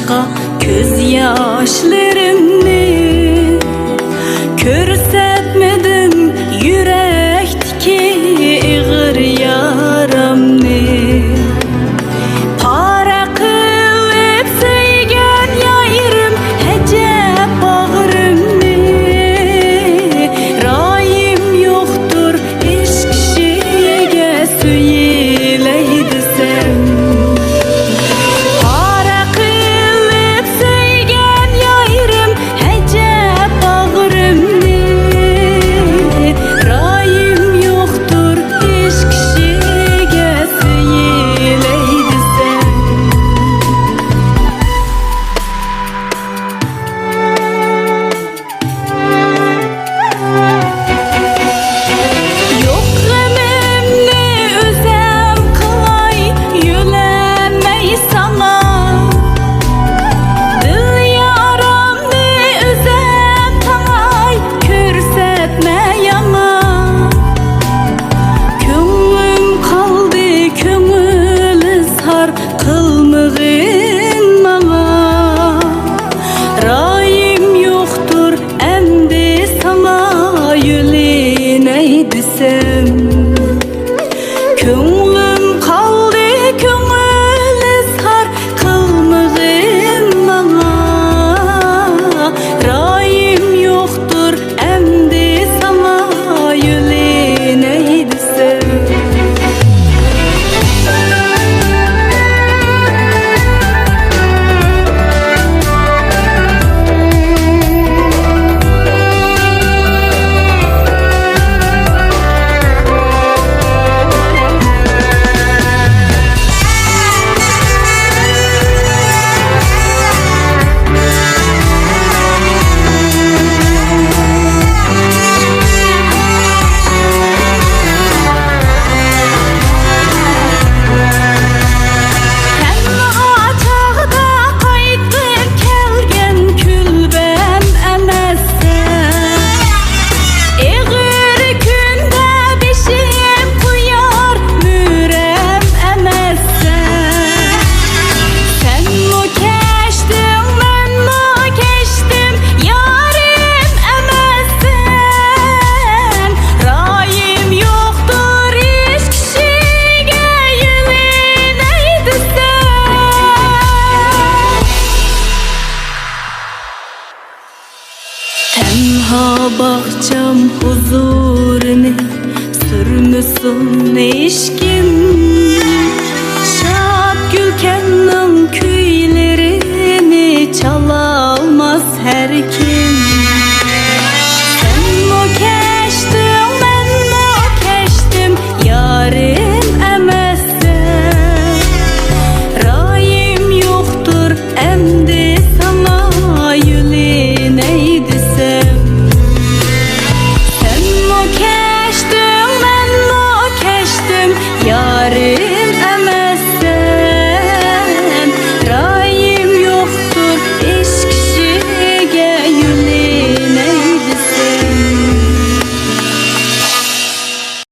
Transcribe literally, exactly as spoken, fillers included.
كۆز ياشلىرىمنى كۆرسەتمىدىم يۈرەكتىكى ئېغىر يارامنى. پارە قىلىپ سۆيگەن يارىم ئەجەب باغرىمنى. رايىم يوقتۇر ھېچ كىشىگە سۆيۈلەي دېسەم. پارە قىلىپ سۆيگەن يارىم ئەجەب باغرىمنى. رايىم يوقتۇر ھېچ كىشىگە سۆيۈلەي دېسەم. يوق غېمىمنى ئۆزۈم قىلاي، يۆلەمەي ساڭا. دىل يارامنى ئۆزۈم تاڭاي، كۆرسەتمە ياڭا. كۆڭلۈم قالدى كۆڭۈل ئىزھار قىلمىغىن ماڭا. رايىم يوقتۇر ئەمدى ساڭا يۆلىنەي دېسەم. كۆڭلۈم قالدى كۆڭۈل ئىزھار قىلمىغىن ماڭا. رايىم يوقتۇر ئەمدى ساڭا يۆلىنەي دېسەم. تەنھا چاغدا قايتىپ كەلگەن كۈلبەم ئەمەسسەن. ئېغىر كۈندە بېشىم قويار مۈرەم ئەمەسسەن. سەنمۇ كەچتىڭ، مەنمۇ كەچتىم، يارىم ئەمەسسەن. رايىم يوقتۇر ھېچ كىشىگە يۆلىنەي دېسەم. تەنھا باغچام ھۇزۇرىنى سۈرمىسۇن ھېچكىم.